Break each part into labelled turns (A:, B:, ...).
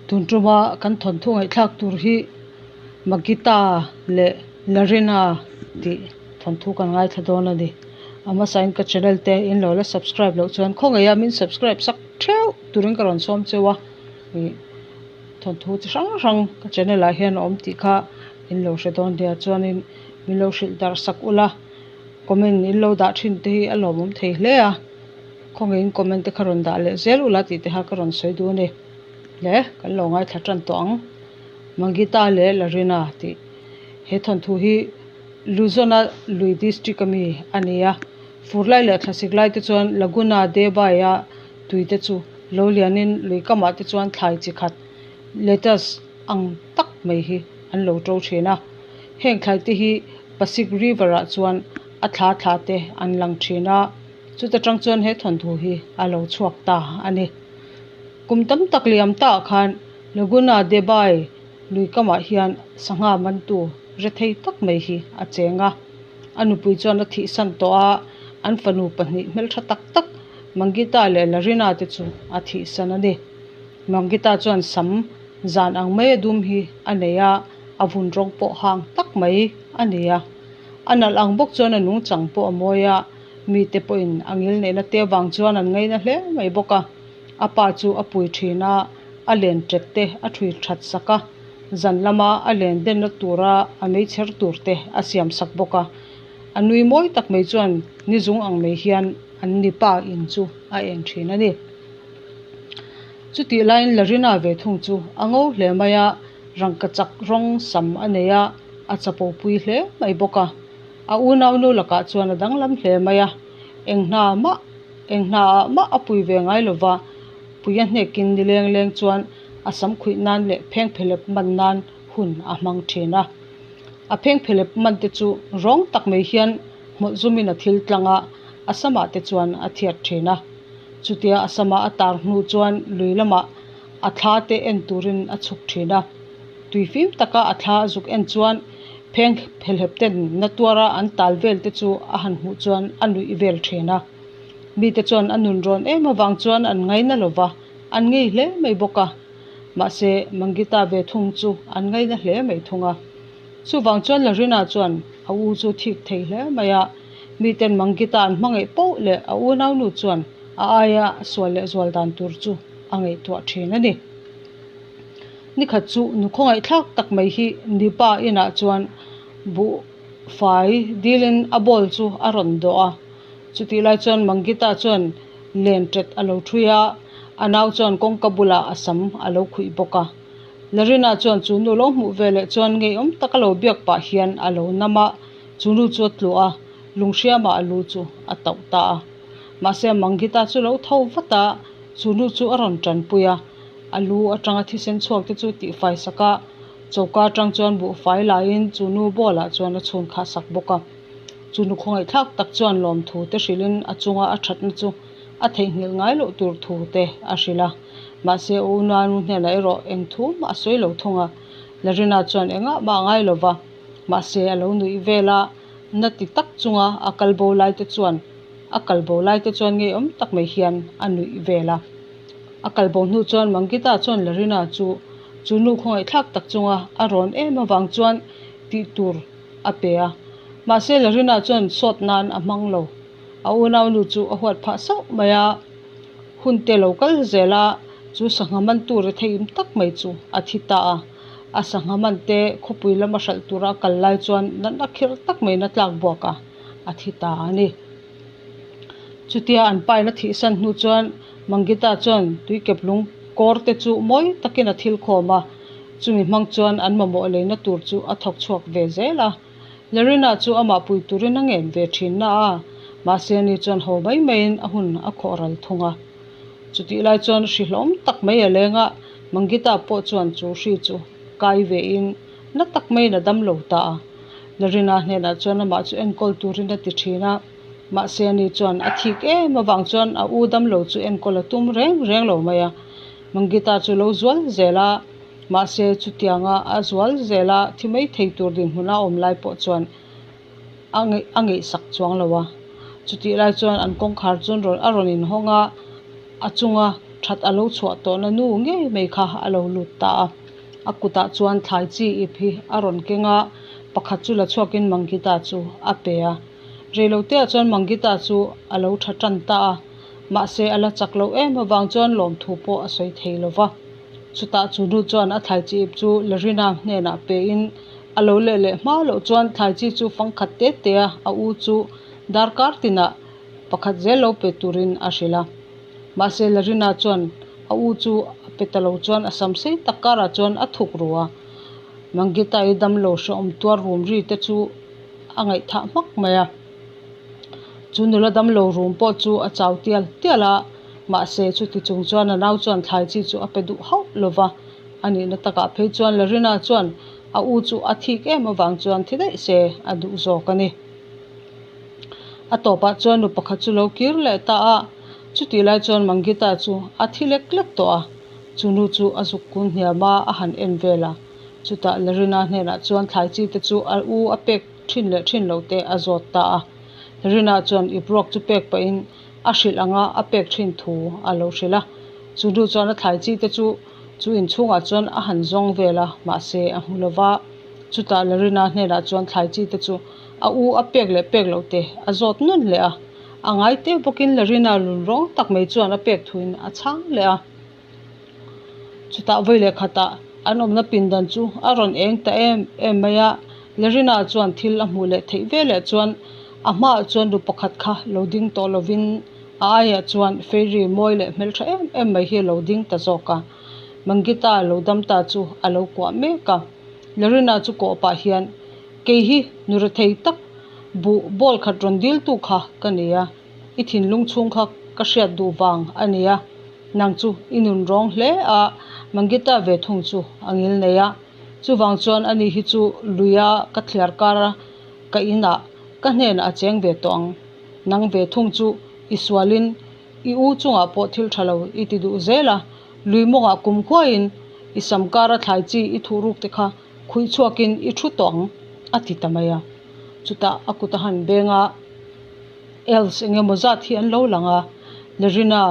A: Tun tuma kan thawnthu ngaihthlak tur hi Magita leh Larina tih thawnthu kan ngaithla dawn a ni. A hmasain ka channel te in lo la subscribe loh chuan khawngaih a min subscribe sak theuh turin ka rawn sawm cheu a. Ih thawnthu chi hrang hrang ka channel ah hian a awm tih kha in lo hre dawn nia chuanin min lo hrilh darh sak ula comment in lo dah thin te hi a lawmawm thei hle a. Khawngaihin comment te kha rawn dah leh zel ula tih te kha ka rawn sawi duh a ni. Le kan lo ngaithla tan tawh ang. Mangita leh Larina tih he thawnthu hi Luzon-a lui district a mi a ni a. Fur lai leh thlasik lai te chuan Laguna de Bay-a tui te chu lo lianin lui kamah te chuan thlai chi khat lettuce ang tak mai hi an lo to thin a. Heng thlai te hi Pasig River-ah chuan a thla thla te an lang thin a. Chuta tang chuan he thawnthu hi a lo chhuak ta a ni. Kum tam tak liam taah khan Laguna de Bay lui kamah hian sangha mantu re thei tak mai hi a cheng a. A nupui chuan a thihsan tawh a, an fanu pahnih hmeltha tak tak Mangita leh Larina te chu a thihsan a ni. Mangita chuan sam zan ang mai a dum hi a nei a, a vun rawng pawh hang tak mai a ni a. A nalh ang bawk chuan a nungchang pawh a mawi a. Mite pawhin a ngil neihna te avang chuan an ngaina hle mai bawk a. A pa chu a pui thin a, a len tet te a thui that sak a, zan lama a len denna tura a meichher tur te a siam sak bawk a. A nui mawi tak mai chuan ni zung ang mai hian an ni pa in chu a eng thin a ni. Chutih laiin Larina ve thung chu a ngo hle mai a, rangkachak rawng sam a nei a, a chapo pui hle mai bawk a. A unaunu lakah chuan a danglam hle mai a, eng hna mah eng hna ah mah a pui ve ngai lova, pui a hnekin ni leng leng chuan a sam khuih nan leh phengphelep man nan hun a hmang thin a. A phengphelep man te chu rawng tak mai hian hmawlh zumin a thil tlang a, a samah te chuan a thiat thin a. Chutia a sama a tar hnu chuan lui lamah a thla te en turin a chhuk thin a. Tui fim taka a thla a zuk en chuan pheng phelhep ten na tuara an tal vel te chu a han hmuh chuan a nuih vel thin a. Mite chuan a nun rawn em avang chuan an ngaina lo va, an ngei hle mai bawk a. Mahse, Mangita ve thung chu an ngaina hle mai thung a. Chuvang chuan Larina chuan a u chu thik thei hle mai a. Miten Mangita an hmangaih poh leh a unaunu chuan a aia sual leh zual dan tur chu a ngaihtuah thin a ni. Nikhat chu nu khawngaihthlak tak mai hi Nipa inah chuan buh fai dilin a ball chu a rawn dawh a. Chutih lai chuan Mangita chuan len ṭet a lo ṭhui a, a nau chuan kawngka bulah a sam a lo khuih bawk a. Larina chuan chu nu lo hmuh veleh chuan ngeiawm taka lo biak pah hian a lo nam a, chu nu chu a tluah a, lunghriamah a lu chu a tauh ta a. Mahse Mangita chu lo tho vat a, chu nu chu a rawn ṭanpui a. A lu atanga thisen chhuak te chu tihfai sak a, choka atang chuan buhfai laiin chu nu ball ah chuan a chhun khah sak bawk a. Chu nu khawngaihthlak tak chuan lawmthu te hrilhin a chunga a thatna chu a theihnghilh ngai loh tur thu te a hrilh a. Mahse a unau hnenah erawh eng thu mah a sawi lo thung a. Larina chuan engah mah a ngai lo va, mahse a lo nuih vel a, na ti tak chunga a kal bo lai te chuan a kal bo lai te chuan ngeiawm tak mai hian a nuih vel a. A kal bo hnu chuan Mangita chuan Larina chu chu nu khawngaihthlak tak chunga a rawn em avang chuan tih tur a pe a. Mahse Larina chuan sawt nan a hmang lo. A unaunu chu a huat phah sauh mai a. Hun te lo kal zel a, chu sangha mantu retheim tak mai chu a thi ta a. A sangha man te khawpui lama hralh tura a kal lai chuan natna khirh tak maiin a tlak buak a, a thi ta a ni. Chutia an pain a thihsan hnu chuan Mangita chuan tuikeplung kawr te chu mawi takin a thil khawm a, chumi hmang chuan an mamawh leina tur chu a thawk chhuak ve zel a. Lerina chu amah pui turin a ngen ve thin na a, mahse ani chuan ho mai maiin a hun a khawh ral thung a. Chutih lai chuan hri hlawm tak mai a leng a, Mangita pawh chuan chu hri chu kai vein na tak maiin a dam lo ta a. Larina hnenah chuan amah chu enkawl turin a ti thin a, mahse ani chuan a thik em avang chuan a u damlo chu enkawl a tum reng reng lo mai a. Mangita chu lo zual zel a, mahse chutianga a zual zel a, thi mai thei tur dinhmun a awm lai pawh chuan a ngeih a ngeihsak chuang lo a. Chutih lai chuan an kawngkhar chu a rawn inhawng a, a chunga. That a lo chhuah tawhna nu ngei mai kha a lo lut ta a. A kutah chuan thlai chi ip hi a rawn keng a, pakhat chu la chhuakin Mangita chu a pe a. Reiloteah chuan Mangita chu a lo tha tan ta a, mahse a la chak loh em avang chuan lawmthu pawh a sawi thei lo va. Chutah chu nu chuan a thlai chi ip chu Larina hnenah pein a lo leh leh hma loh chuan thlai chi chu fangkhat te te a, a u chu darkar tinah pakhat zel lo pe turin a hrilh a. Mahse Larina chuan a u chu a pe ta lo chuan a sam sei tak karah chuan a thuk ru a. Mangita-i damlo hrehawm tuar rum ri te chu a ngaihthah hmak mai a. Chu nula damlo rum pawh chu a chau tial tial a, mahse chuti chung chuan a nau chuan thlai chi chu a pe duh hauh lo va. A nihna takah phei chuan Larina chuan a u chu a thik em avang chuan thi daih se a duh zawk a ni. A tawpah chuan nu pakhat chu lo kir leh ta a, chutih lai chuan Mangita chu a thi lek lek tawh a, chu nu chu a zuk kun hniam a, a han en vel a. Chutah Larina hnenah chuan thlai chi te chu a u a pek thin leh thin lo te a zawt ta a. Larina chuan ip ruak chu pek pahin a hrilh anga a pek thin thu a lo hrilh a. Chu nu chuan a thlai chi te chu chu inchhungah chuan a han zawng vel a, mahse a hmu lo va. Chutah Larina hnenah chuan thlai chi te chu a u a pek leh pek loh te a zawt nawn leh a. A ngai teh bawkin Larina lun rawng tak mai chuan a pek thuin a chhang leh a. Chutah vawi leh khatah an awmna pindan chu a rawn eng ta em em mai a, Larina chuan thil a hmuh leh theih veleh chuan a hmaah chuan nu pakhat kha lo ding tawh lovin a aiah chuan fairy mawi leh hmeltha em em mai hi a lo ding ta zawk a. Mangita lo dam ta chu a lo kuah mek a. Larina chu kawh pah hian, Kei hi nu rethei tak buh ball khat rawn diltu kha ka ni a, i thinlung chhung kha ka hriat duh vang a ni a. Nang chu i nun rawng hle a, Mangita ve thung chu a ngil nei a. Chuvang chuan ani hi chu luia ka thliar kar a, ka inah ka hnenah a cheng ve tawh ang. Nang ve thung chu i sualin i u chungah pawh thil tha lo i ti duh zel a, lui mawngah kum khuaiin i sam kara thlai chi i thuh ruk te kha khuih chhuakin i thu tawh ang, a ti ta mai a. Chutah a kut a han beng a. Elves eng emaw zat hi an lo lang a, Lerina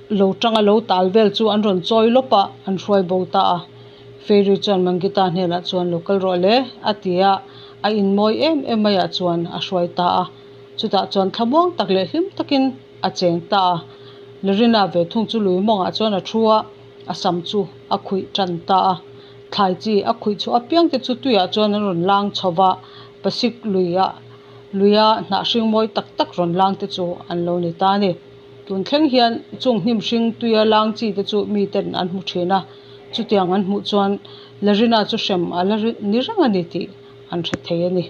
A: lo tanga lo tal vel chu an rawn chawi lawp a, an hruai bo ta a. Fairy chuan Mangita hnenah chuan lo kal rawh le a ti a, a inmawi em em maiah chuan a hruai ta a. Chutah chuan thlamuang tak leh hlim takin a cheng ta a. Lerina ve thung chu lui mawngah chuan a thu a, a sam chu a khuih tan ta a. Thlai chi a khuih chhuah apiang te chu tuiah chuan an rawn lang chho va, pasik luiah luia hnah hring mawi tak tak rawn lang te chu an lo ni ta a ni. Tun thleng hian chung hnim hring tuia lang chi te chu mi ten an hmu thin a, chutiang an hmuh chuan Larina chu hrem a la ni reng a ni tih an hre thei a ni.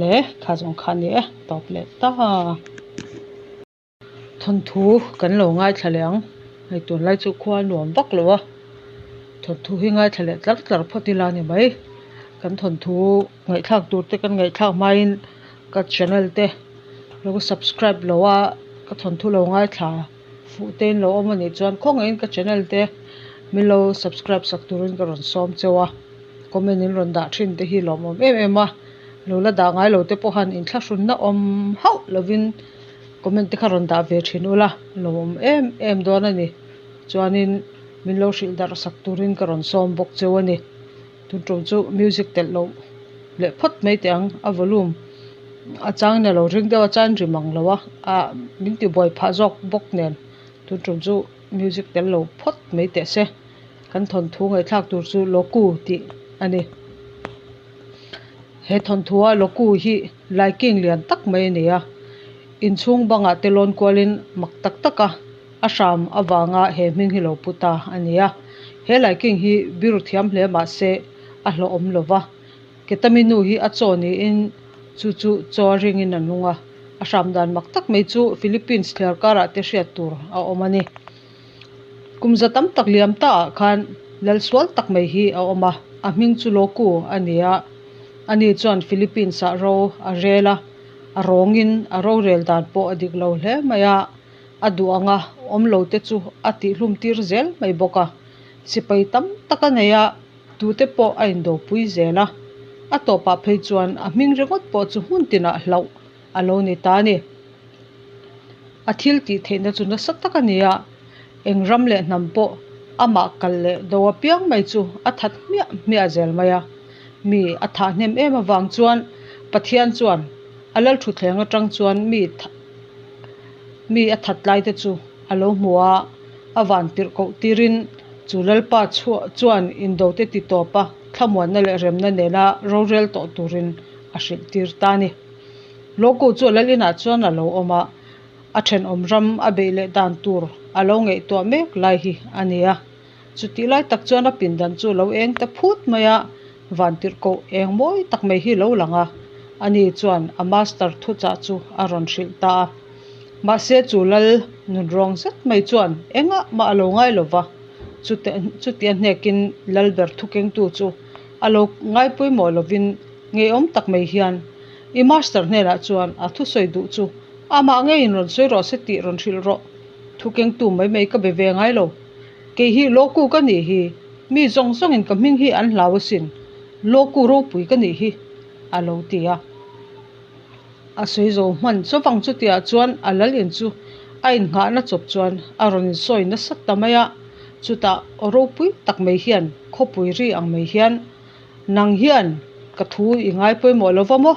A: Le kha zawng kha a ni e, tawp leh ta. Thawnthu kan lo ngaithla leh ang, hei tunlai chu khua a nuam vak lo a, thawnthu hi ngaithla leh tlar tlar phawt ila a ni mai, kan thawnthu ngaihthlak tur te kan ngaihthlak hmain ka channel te lo subscribe lo a, ka thawnthu lo ngaithla fuh te in lo awm a nih chuan khawngaihin ka channel te min lo subscribe sak turin ka rawn sawm cheu a, comment in rawn dah thin te hi lawmawm em em a, lo la dah ngai lo te pawh han inthlahrunna awm hauh lovin. Comment te kha rawn dah ve thin ula lo awm em em dawn a ni. Chuanin min lo hrilh darh sak turin ka rawn sawm bawk cheu a ni. Tun tum chu music telh loh leh phawt mai teh ang a volume a chang in a lo ring deuh a chuan ri mang lo a ah min ti buai phah zawk bawk nen tun tum chu music telh lo phawt mai teh se. Kan thawnthu ngaihthlak tur chu Loku tih a ni. He thawnthu a Loku hi laiking lian tak mai a ni a, inchhung bangah te lawn kualin mak tak tak a a hram avanga he hming hi lo pu ta a ni a. He laiking hi biru thiam hle mah se a hlawhawm lo va, Ketami nu hi a chaw niin chu chu chaw a ringin a nung a, a hram dan mak tak mai chu Philippines thliar karah te hriat tur a awm a ni. Kum za tam tak liam ta ah khan lal sual tak mai hi a awm a, a hming chu Loku a ni a, ani chuan Philippines ah ro a rel a, a rawngin a rorel dan pawh a dik lo hle mai a, a duh anga awm lo te chu a tihhlum tir zel mai bawk a, sipai tam tak a nei a, tute pawh a indopui zel a, a tawpah phei chuan a hming ringawt pawh chu hmun tinah hlauh a lo ni ta a ni. A thil tih theihna chu nasa tak a ni a, eng ram leh hnam pawh amah kal leh do apiang mai chu a that hmiah hmiah zel mai a. Mi a thah hnem em avang chuan Pathian chuan a lalthutthleng atang chuan mi mi a that lai te chu a lo hmu a, a van tirh koh tirin chu Lalpa chuan indo te ti tawp a, thlamuanna leh remna nena rorel tawh turin a hrilh tir ta a ni. Loku chu a lal inah chuan a lo awm a, a thenawm ram a beih leh dan tur a lo ngaihtuah mek lai hi a ni a. Chutih lai tak chuan a pindan chu a lo eng ta phut mai a, vantirhkoh eng mawi tak mai hi a lo lang a, ani chuan a master thuchah chu a rawn hrilh ta a. Mahse chu lal nunrawng zet mai chuan engah mah a lo ngai lo va, chutia hnekin lal ber thukengtu chu a lo ngai pawimawh lovin ngeiawm tak mai hian i master hnenah chuan a thusawi duh chu amah ngeiin rawn sawi rawh se tih rawn hrilh rawh. Thukengtu mai mai ka be ve ngai lo. Kei hi Loku ka nih hi, mi zawng zawngin ka hming hi an hlau asin, Loku ropui ka nih hi, a lo ti a. A sawi zo hman chawp ang chutiah chuan a lal in chu a innghahna chawp chuan a rawn insawi nasa ta mai a. Chutah aw ropui tak mai hian khawpui ri ang mai hian, Nang hian ka thu i ngai pawimawh lo va maw?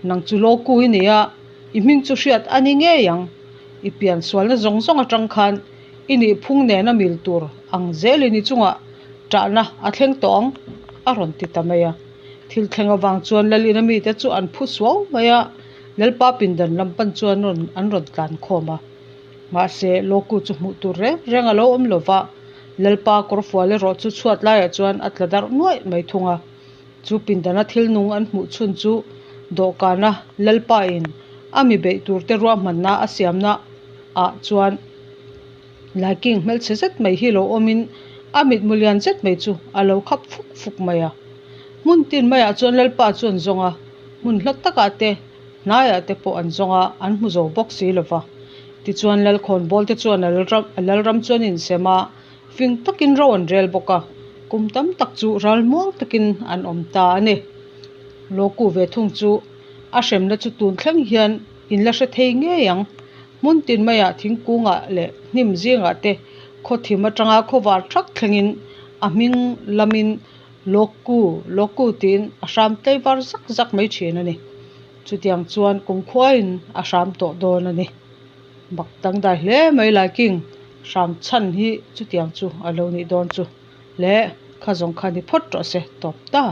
A: Nang chu Loku i ni a, i hming chu hriat a ni ngei ang. I pian sualna zawng zawng atang khan i nihphung nena mil tur ang zelin i chungah ṭahna a thleng tawh ang, a rawn ti ta mai a. Thil thleng avang chuan Lalina mite chu an phu suau mai a, Lalpa pindan lam pan chuan rawn an rawn tlan khawm a. Mahse, Loku chu hmuh tur reng reng a lo awm lo va, Lalpa kawrfual erawh chu chhuat laiah chuan a tla darh nuaih mai thung a. Chu pindana thil nung an hmuh chhun chu dawhkana Lalpain a mi beih turte ruahmanna a siamna ah chuan Laiking hmelchhe zet mai hi lo awmin a mitmu lian zet mai chu a lo khap fuk fuk mai a. Hmun tin maiah chuan Lalpa chu an zawng a, hmun hla takah te hnaiah te pawh an zawng a, an hmu zo bawk si lo va. Tichuan Lalkhawnbawl te chuan a Lalram chu an insem a, Fing takin ro an rel bawk a, kum tam tak chu ral muang takin an awm ta a ni. Loku ve thung chu a hremna chu tun thleng hian in la hre thei ngei ang. Hmun tin maiah thingkungah leh hnim zingah te khaw thim atanga khawvar thak thlengin a hming lamin Loku, Loku tiin a hram tlaivar zak zak mai thin a ni. Chutiang chuan kumkhuain a hram tawh dawn a ni. Bak dangdai hle mai laiking hram chhan hi chutiang chu a lo nih dawn chu le kha zawng kha ni phawt rawh se tawp ta.